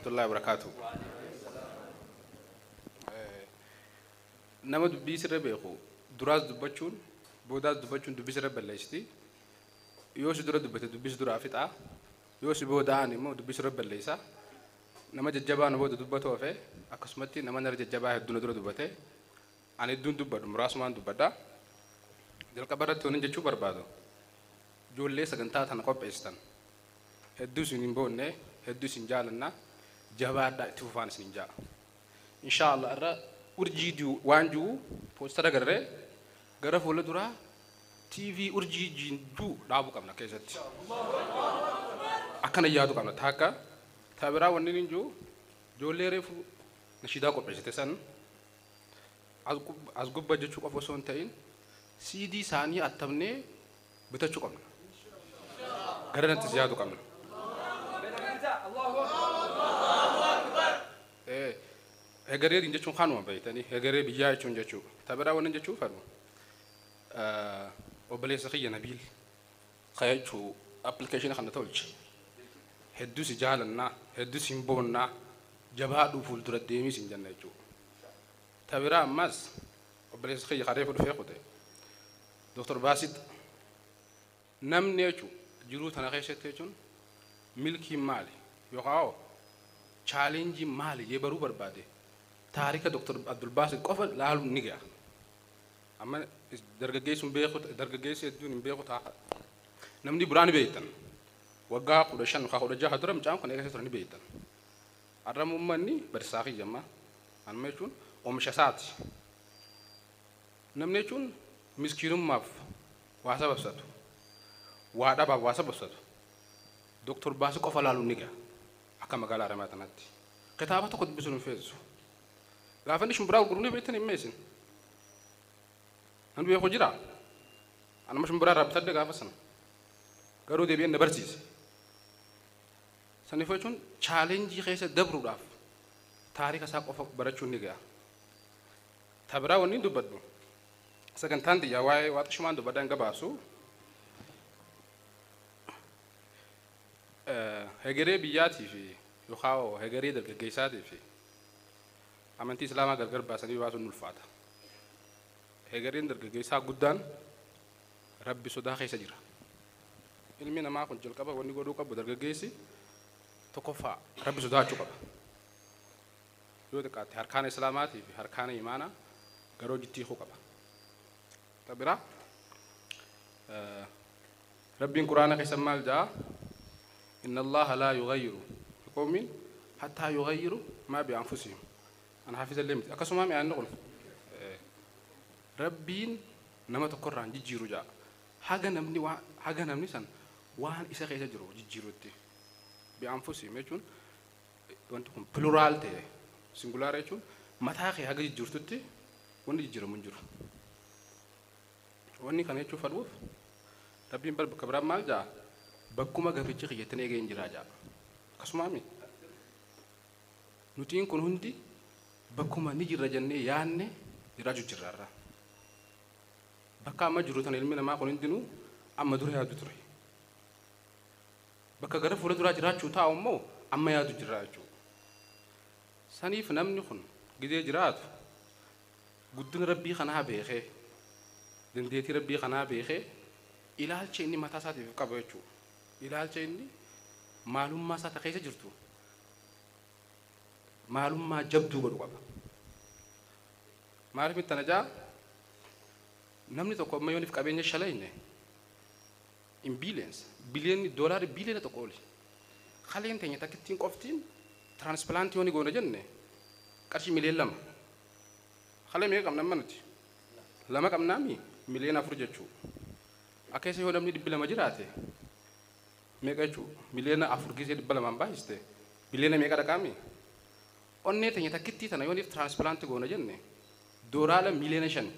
warahmatullahi wabarakatuh. Nama dubbii sirra beeku duraas dubbachuun boodaas dubbachuun dubbii sirra balleessiti. Yoo si dura dubbate dubbii si duraa fixaa. Yoo si booda'an immoo dubbii sirra balleessa. Nama jajjabaa nu booda dubbatu hafe akkasumatti nama nara jajjabaa hedduu na dura dubbate. Ani hedduun dubbadhu muraasumaan dubbadha. Jalqaba irratti waliin jechuu barbaadu. Ijoollee sagantaa tana qopheessitan. Hedduu isin hin boonne, hedduu isin jaalanna, jabaadhaa itti fufaan isin hin jaa. Inshaallah irra urjii waan jiru poostara garree gara fuula duraa TV urjii jiinduu dhaabuu qabna keessatti. Akkana yaadu qabna taakka. Ta biraa wanni hin jiru ijoollee reefu nashiidaa qopheessite san as gubba jechuu qofa osoo hin ta'in CD isaanii attamnee bitachuu qabna. Gara nattis yaadu qabna. Hegeree jechuun kanuma beektanii hegeree biyyaa jechuun jechuudha. Ta biraa wanni jechuu fedhu obboleessa kiyya Nabiil kayachuu appilikeeshinii kana tolche. Hedduu si jaalannaa, hedduu si hin boonnaa, jabaadhuu fuuldura deemii si hin jenna jechuudha. Ta biraa ammas obboleessa kiyya karee dhufee kute. Dooktar Baasit namni jechuun jiruu tana keessatti jechuun milkiin maali yookaan chaalenjiin maali jee baruu barbaade taarika Dooktar Abdul Baasit qofa laaluun ni ga'a. Amma dargaggeessuun beeku dargaggeessi hedduun hin beeku ta'a. Namni biraan ni beektan. Waggaa 15 yookaan 16 dura mucaan kun eegasee ture ni beektan. Har'a uummanni barsiisaa kiyya amma. Amma jechuun oomisha isaati. Namni jechuun miskiinummaaf waa sababsatu. Waa dhabaaf waa sababsatu. Dooktar Baasit qofa laaluun ni ga'a. Akka magaalaa Haramaa tanaatti. Kitaaba tokko dubbisuun hin feesisu. Gaafa inni shumburaa gurguruu ni beektan hin meesin. Namni beeku jira. Anuma shumburaa irraa bitadhe gaafa sana. Garuu deebi'een na barsiise. Saniif jechuun chaalenjii keessa dabruudhaaf taarika isaa qofa barachuun ni ga'a. Ta biraa wanni dubbadhu sagantaan xiyyaa waa'ee waaqa shumaan dubbadha hin gabaasu. Hegeree biyyaatii fi yookaan hegeree dargaggeessaatii fi amantii islaamaa gargar baasanii baasuun ulfaata. Hegereen dargaggeessaa guddaan rabbi sodaa keessa jira. Ilmi namaa kun jalqaba wanni godhuu qabu dargaggeessi tokkoffaa rabbi sodaachuu qaba. Yoo xiqqaate harkaana islaamaatii fi harkaana imaanaa gara hojiitti hiikuu qaba. Ta biraa rabbiin quraana keessa maal jedhaa? Inna Allaha laa yughayyiru biqawmin hattaa yughayyiru maa bi'anfusihim. Ana hafiza illee miti. Akkasuma mi'aanni kun rabbiin nama tokkorraa hin jijjiiru jedha. Haga namni san waan isa keessa jiru jijjiirutti. Bi'anfusihim jechuun wanti kun pluraal ta'e singulaar jechuun mataa kee haga jijjiirtutti wanni jijjiiramu hin jiru. Wanni kana jechuuf fedhuuf rabbiin bar bakka biraan maal jedha? Bakkuma gabrichi kiyyattiin eegee hin jiraa jedha. Akkasumaami nutiin kun hundi bakkuma ni jirra jennee yaanne jiraachuu jirra irra. Bakka amma jiru tana ilmi namaa kun hundinuu amma dura yaadu ture. Bakka gara fuula duraa jiraachuu taa'u immoo amma yaadu jirra jechuudha. Saniif namni kun gidee jiraatu guddina rabbii kanaa beekee dandeettii rabbii kanaa beekee ilaalcha inni mataa isaatiif qabu jechuudha. Ilaalcha inni maalummaa isaa keessa jirtu maalummaa jabduu godhu qaba. Maaliif itti najaa namni tokko amma yooniif qabeenya shalayne in billions biliyoonni doolaarri biliyoona tokko oli. Kaleen teenya takkittiin qoftiin tiraansplaantii yooni goona jenne qarshii miliyoona 2. Kalee meeqa qabna amma nuti? 2 qabnaami miliyoona 4 jechuu. Akka isa yoo namni 200 jiraate meeqa jechuu? Miliyoona 4 gisee 200 baay'iste biliyoona meeqa dhaqaami? Onnee teenya takkittii tana yooniif tiraansplaantii goona jenne doolaara miliyoona 5.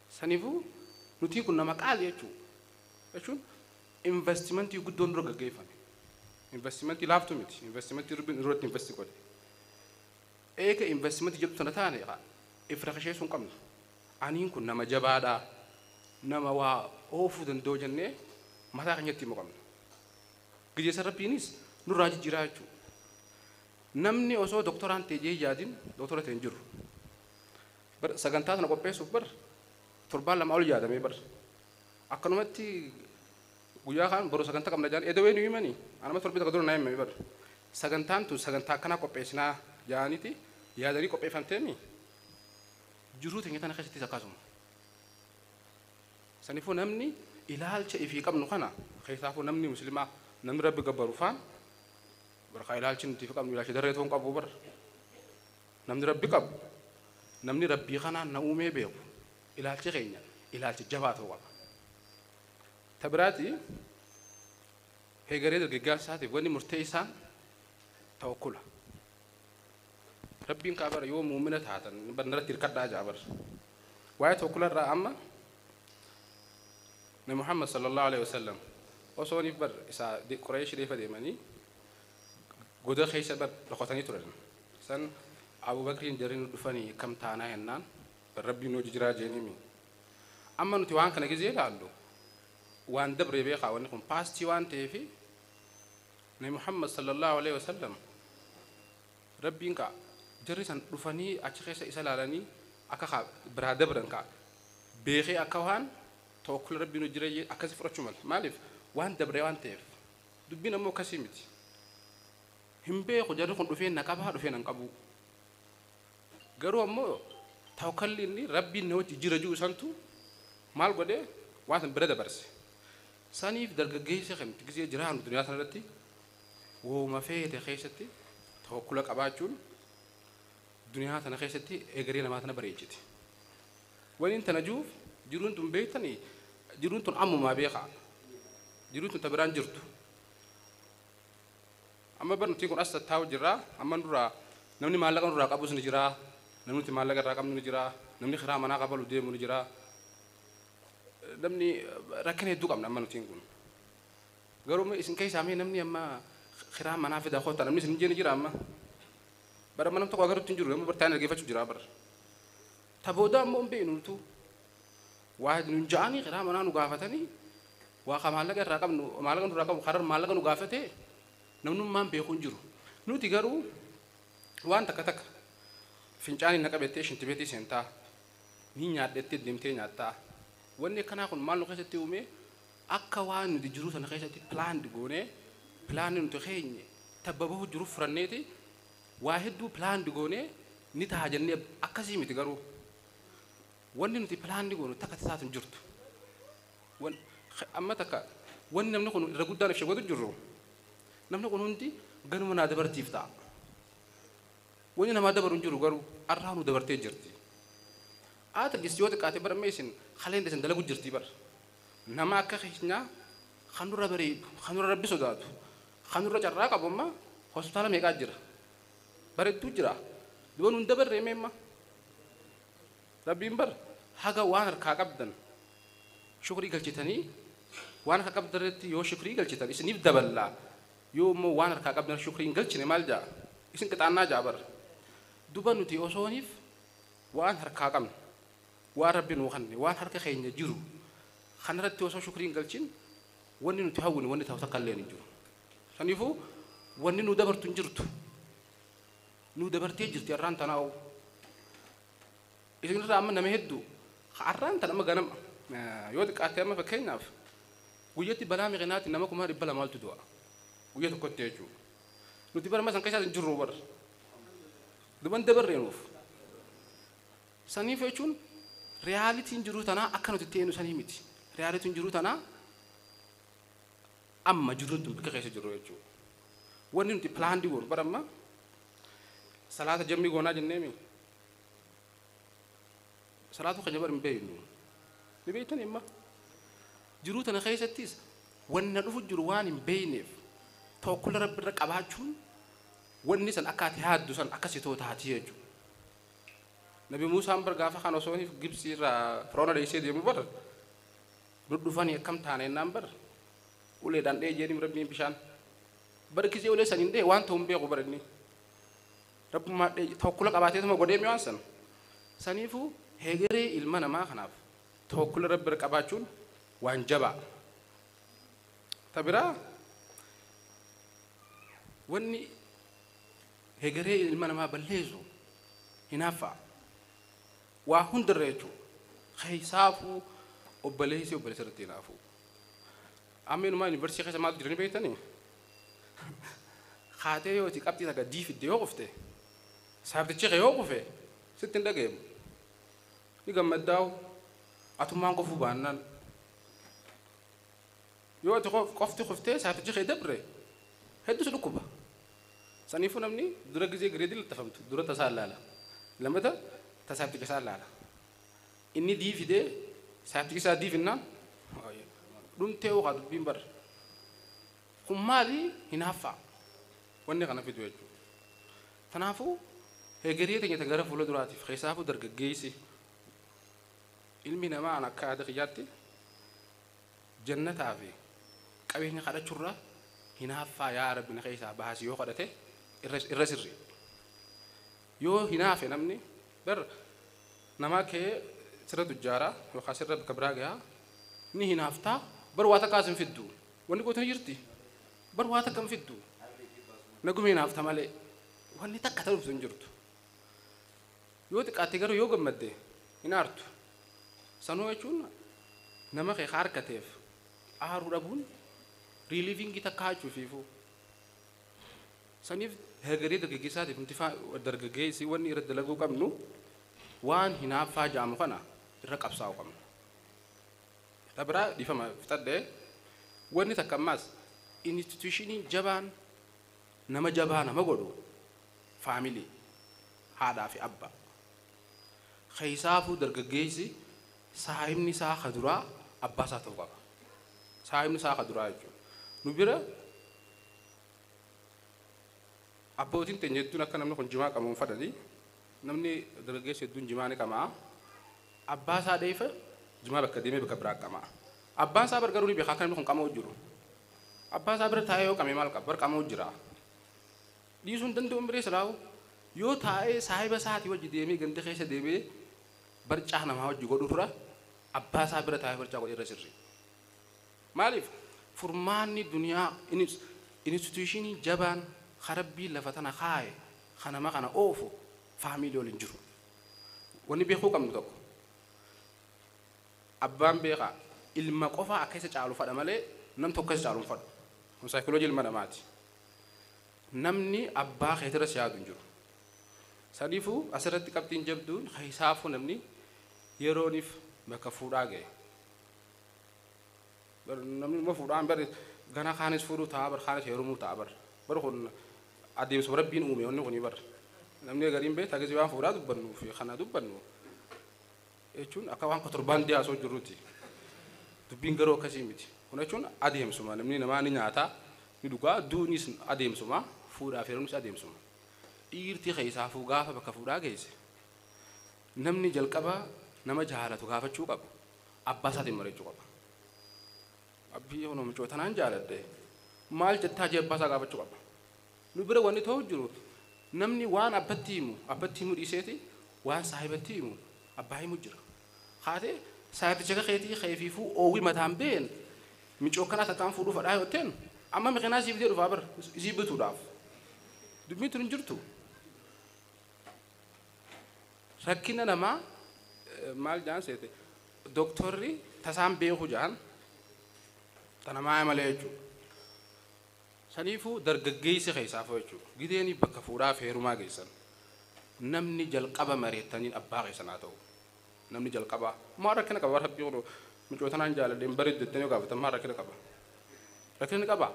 Saniifuu nuti kun nama qaali jechuudha. Jechuun investimentii guddoon dura gaggeeffame. Investimentii laaftu miti. Investimentii irratti investi godhe. Eega investimentii jedhu sana taane ifra kasheessuu hin qabnu. Aniin kun nama jabaadhaa. Nama waa oofuu danda'u jennee mataa keenyatti himuu qabna. Gijeessa rabbiinis nurraa jijjiiraa jechuudha. Namni osoo doktoraan ta'ee yaadin doktora ta'e hin jiru. Bar sagantaa sana qopheessuuf bar torbaan 2 ol yaadamee bar. Akkanumatti guyyaa kaan boroo sagantaa qabna jaan edawee nu himanii anama torbii tokko dura na himame bar. Sagantaan tun sagantaa akkanaa qopheessinaa jaaniiti yaadanii qopheeffamteemi jiruu teenya tana keessattis akkasuma. Saniifuu namni ilaalcha ifii qabnu kana keessaafuu namni muslimaa namni rabbi gabbaru faan barkaa ilaalchi nuti ifii qabnu ilaalcha darree ta'uu hin qabu bar. Namni rabbi qabu namni rabbii kanaan na uumee beeku ilaalchi keenya ilaalcha jabaa ta'uu qaba. Tabiraati heegaree dargaggeessaatiif wanni murtee isaan tawakkula. Rabbiin kaabara yoo muumina taatan narratti hirkadhaa jaa bar. Waa'ee tawakkula irraa amma Nabi Muhammad sallallahu alaihi wasallam osoo niif bar isaa Qureesh reefa deemanii goda keessa bar dhokatanii turan. San Abubakriin jarri nu dhufanii kam taanaa jennaan bar rabbiin hojii jiraa jeenimi. Amma nuti waan kana gizee ilaallu waan dabree beekaa wanni kun paastii waan ta'eefi Nabi Muhammad sallallahu alaihi wasallam rabbiin kaa jarri san dhufanii achi keessa isa ilaalanii akka kaa biraa dabran kaa beekee akka waan tawakkula rabbiin hojii jira akkasi fudhachuu mala. Maaliif waan dabree waan ta'eef dubbiin ammoo akkasii miti. Hin beeku jarri kun dhufee na qabaa dhufee na hin qabu. Garuu ammoo tawakkalli inni rabbiin na wajji jira jiru santu maal godhee waan san bira dabarse. Saniif dargaggeessa kan gisee jiraannu duniyaa sana irratti wooma feete keessatti tawakkula qabaachuun duniyaa sana keessatti egeree namaa sana bareechiti. Waniin tana juuf jiruun tun beektanii jiruun tun ammumaa beekaa. Jiruun tun ta biraan jirtu. Amma bar nuti kun as tattaa'u jirraa amma nurraa namni maallaqa nurraa qabus ni jiraa namni nuti maallaqa irraa qabnu ni jiraa namni kiraa manaa qabalu deemu ni jiraa namni rakkina hedduu qabna amma nutiin kun. Garuu isin keessaa mee namni amma kiraa manaa fidaa koota namni isin hin jira amma. Bara mana tokko agarutti hin jiru namni bartaan dhaggeeffachuu jira bara. Ta booda ammoo hin beeknu nutu. Waa nun ja'anii kiraa manaa nu gaafatanii waa ka maallaqa irraa qabnu maallaqa nurraa qabu karaa maallaqa nu gaafatee namnummaan beeku hin jiru. Nuti garuu waan takka takka fincaanii na qabettee shintibeetii seentaa ni nyaadhettee deemtee nyaattaa. Wanni akkanaa kun maal nu keessatti uume akka waan nuti jiruu sana keessatti pilaandi goonee pilaanni nuti keenye tabba bahu jiru furanneeti waa hedduu pilaandi goonee ni ta'a jennee akkasii miti garuu. Wanni nuti pilaandi goonu takka tasaatu hin jirtu. Amma takka wanni namni kun irra guddaan ibsa godhu jirru namni kun hundi ganuma naa dabartiif ta'a. Wanni namaa dabaru hin jiru garuu arraa nu dabartee jirti. Haa ta'is yoo xiqqaate bara mee isin haleen isin dalagu jirti bara. Nama akka keenyaa kan nurra bareedu, kan nurra rabbi sodaatu, kan nurra carraa qabu amma hospitaala meeqaa jira. Bareedduu jira. Duba nun dabarree meemma. Rabbiin bar haga waan harkaa qabdan shukrii galchitanii waan harkaa qabdan irratti yoo shukrii galchitan isiniif daballaa. Yoo immoo waan harkaa qabdan shukrii hin galchine maal ja'a? Isin qixaannaa ja'a bara. Duba nuti osooniif waan harkaa qabnu waan rabbi nuu kenne waan harka keenya jiru kanarratti osoo shukrii hin galchin wanni nuti hawwinu wanni ta'u takka illee hin jiru. Saniifuu wanni nu dabartu hin jirtu. Nu dabartee jirti har'aan tanaa'u. Isin irraa amma nama hedduu har'aan tana amma ganama yoo xiqqaatte amma fakkeenyaaf guyyatti balaa miqinaatti nama 200,000 du'a. Guyya tokkotti jechuudha. Nuti bara amma san keessaa hin jirru bara. Duban dabarree nuuf. Saniif jechuun reyaalitiin jiruu tanaa akka nuti ta'inu sanii miti. Reyaalitiin jiruu tanaa amma jiruun tun bakka keessa jirru jechuudha. Wanni nuti pilaandii goonu bara amma salaata jammii goonaa jenneemi. Salaatu keenya bara hin beeknu. Ni beektan imma. Jiruu tana keessattis wanna dhufu jiru waan hin beekneef tawakkula rabbi irra qabaachuun wanni san akka ati yaaddu san akkasii ta'uu taati jechuudha. Nabi Muusaan bar gaafa kan osoo Gibsii irraa Firoona dheessee deemu bar nu dhufanii akkam taane jennaan bar uleedhaan dhee jedhim rabbiin bishaan bar kisee ulee saniin dhee waan ta'u hin beeku bar inni. Rabbummaa dhee tawakkula qabaateetuma godhee waan san. Saniifuu heegeree ilma namaa kanaaf tawakkula rabbi irra qabaachuun waan jabaa. Ta biraa wanni Hegeree ilma namaa balleessu hinaaffaa. Waa hundarra jechuudha. Keessaafuu obboleessi obboleessa irratti hinaafuu. Amma inumaa yuunivarsiitii keessa maaltu jiranii beektanii? Haatee yoo itti qabxii takka diifidde yoo qufte saabtichi kee yoo qufe sitti hin dhaga'amu. Ni gammaddaa'u atummaan qofuu baannaan. Yoo ati qofti quftee saabtichi kee dabre hedduu si dhukkuba. Saniifuu namni dura gizee gireedii lattafamtu dura tasaa ilaala. Lammata tasaabticha isaa ilaala. Inni diifidee saabtichi isaa diifinnaan dhumtee yookaan dubbiin bara. Kun maali hinaaffaa? Wanni kana fidu jechuudha. Kanaafuu hegeree teenya gara fuula duraatiif keessaafuu dargaggeessi ilmi namaa an akka yaada kiyyaatti jannataa fi qabeenya kadhachuurra hinaaffaa yaa Rabbi na keessaa baasi yoo kadhate irra sirri. Yoo hinaafe namni bar namaa kee sirra tujjaaraa yookaan sirra bakka biraa gahaa ni hinaaftaa bar waa takkaas hin fiddu. Wanni gootu ni jirti. Bar waa takka hin fiddu. Naguma hinaafta malee wanni takka ta'uuf hin jirtu. Yoo xiqqaatte garuu yoo gammadde hin aartu. Sanuu jechuun nama kee harkateef aaruu dhabuun riiliivingii takka hachuufiifuu. Saniif hegeree dargaggeessaatiif nuti dargaggeessi wanni irra dalaguu qabnu waan hinaaffaa jaamu kana irra qabsaa'uu qabna. Ta biraa dhiifama fixadhee wanni takka ammaas instituushinii jabaan nama jabaa nama godhu faamilii haadhaa fi abbaa. Keessaafuu dargaggeessi saahibni isaa ka duraa abbaa isaa ta'uu qaba. Saahibni isaa ka duraa jechuudha. Nu bira abbootiin teenya hedduun akka namni kun jimaa qabuun fadhanii namni dargaggeessi hedduun jimaa ni qamaa. Abbaa isaa dheefa jimaa bakka deemee bakka biraa qamaa. Abbaan isaa garuu ni beekaa akka namni kun qamoo jiru. Abbaa isaa bira taa'ee yoo qame maal qaba? Bar qamoo jira. Dhiisuu hin danda'u biree silaawu. Yoo taa'ee saahiba isaatii wajji deemee ganda keessa deemee barcaa namaa wajji godhurra abbaa isaa bira taa'ee barcaa godhe irra sirri. Maaliif furmaanni duniyaa instituushinii jabaan karabbii lafa tana kaaye kanama kana oofu faamilii waliin jiru. Wanni beekuu qabnu tokko abbaan beekaa ilma qofaa akka isa caalu fadha malee nam tokko isa caalu hin fadhu. Kun saayikooloojii ilma namaati. Namni abbaa keetirra si yaadu hin jiru. Saniifuu asirratti qabxiin jabduun keessaafuu namni yerooniif bakka fuudhaa ga'e. Namni immoo fuudhaan bari gana kaanis fuudhuu ta'a bar kaanis heerumuu ta'a bar. Bar kun adeemsa rabbiin uume wanni kuni bar. Namni gariin beektaa gisee waan fuudhaa dubbannu fi kana dubbannu jechuun akka waan kotorbaan dhiyaasoo jirruuti. Dubbiin garuu akkasii miti. Kun jechuun adeemsuma namni namaa ni nyaataa ni dhugaa duunis adeemsuma fuudhaa fi heerumnis adeemsuma. Dhiirti keessaafuu gaafa bakka fuudhaa geesse namni jalqaba nama jaalatu gaafachuu qabu abbaa isaatiin mari'achuu qaba. Abbii yoo namichoo tanaan jaaladhe maal jettaa jee abbaa isaa gaafachuu qaba. Nu bira wanni ta'u jiru namni waan abbatti himu dhiiseeti waan saahibatti himu abbaa himu jira. Haatee saahibticha keetii keefiifuu oowwii mataan been micoo kanaa takkaan fuudhuu fadhaa yoo ta'en amma miqinaa siif jedhu fa'aa bara isii bituudhaaf. Dubbiin tun hin jirtu. Rakkina namaa maal jaan seete dooktorri tasaan beeku jaan tanamaa malee jechuudha. Saniifuu dargaggeessi keessaafuu jechuudha. Gideenii bakka fuudhaa fi heerumaa geessan. Namni jalqaba mareettaniin abbaa keessan haa ta'u. Namni jalqaba maal rakkina qaba rabbii godhu micoo tanaan jaaladheen bareedu jettanii yoo gaafatan maal rakkina qaba? Rakkina qaba?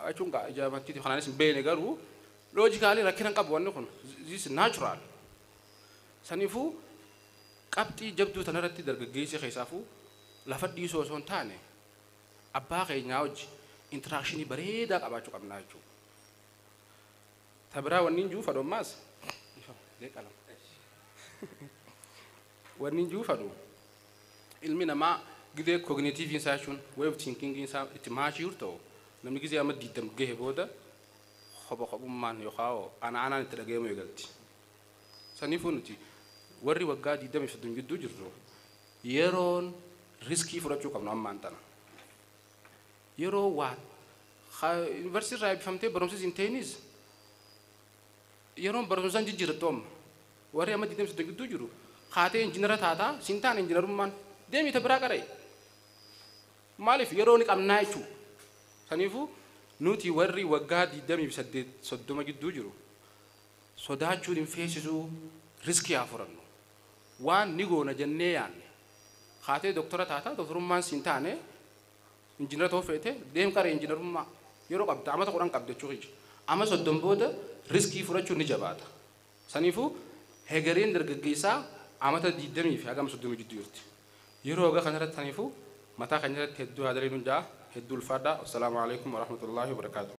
Jechuun ija amantiitiif kanaanis hin beekne garuu loojikaalii rakkina hin qabu wanni kun this is natural. Saniifuu qabxii jabduu tanarratti dargaggeessi keessaafuu lafa dhiisoo osoo hin taane abbaa keenyaa wajji interakshinii bareedaa qabaachuu qabnaa jechuudha. Ta biraa wanni hin jiru fadhu ammaas wanni hin jiru fadhu ilmi namaa gidee kognitiiviin isaa jechuun way of thinkingiin isaa itti maashiir ta'u namni gizee amma 20 gahe booda kopha kophummaan yookaan ana anaan itti dhaga'amu eegalti. Saniifuu nuti warri waggaa 23 gidduu jirru yeroon riskii fudhachuu qabnu ammaan tana. Yeroo waa yuunivarsiitii irraa eebbifamtee barumsis hin ta'inis Yeroon barumsaan jijjiirrattu amma. Warri amma 28 gidduu jiru kaatee injiinara taataa siin taane injiinarummaan deemii ta biraa qara'e. Maaliif yeroo ni qabnaa jechuudha. Saniifuu nuti warri waggaa 28 30 gidduu jiru sodaachuun hin feesisuu, risk haa fudhannu. Waan ni goona jennee yaanne kaatee doktora taataa doktorummaan siin taane injiinara ta'uu feete deem qaree injiinarummaa yeroo qabda amata 10 qabda jechuu. Amma 30 booda risk fudhachuun ni jabaata. Saniifuu hegereen dargaggeessaa amata 20 fi hagam 30 gidduu jirti. Yeroo waggaa kanarratti saniifuu mataa keenya irratti hedduu yaadalee nu ja'a hedduu ulfaadhaa. Assalaamu alaikum warahmatullaahi wabarakaatuh.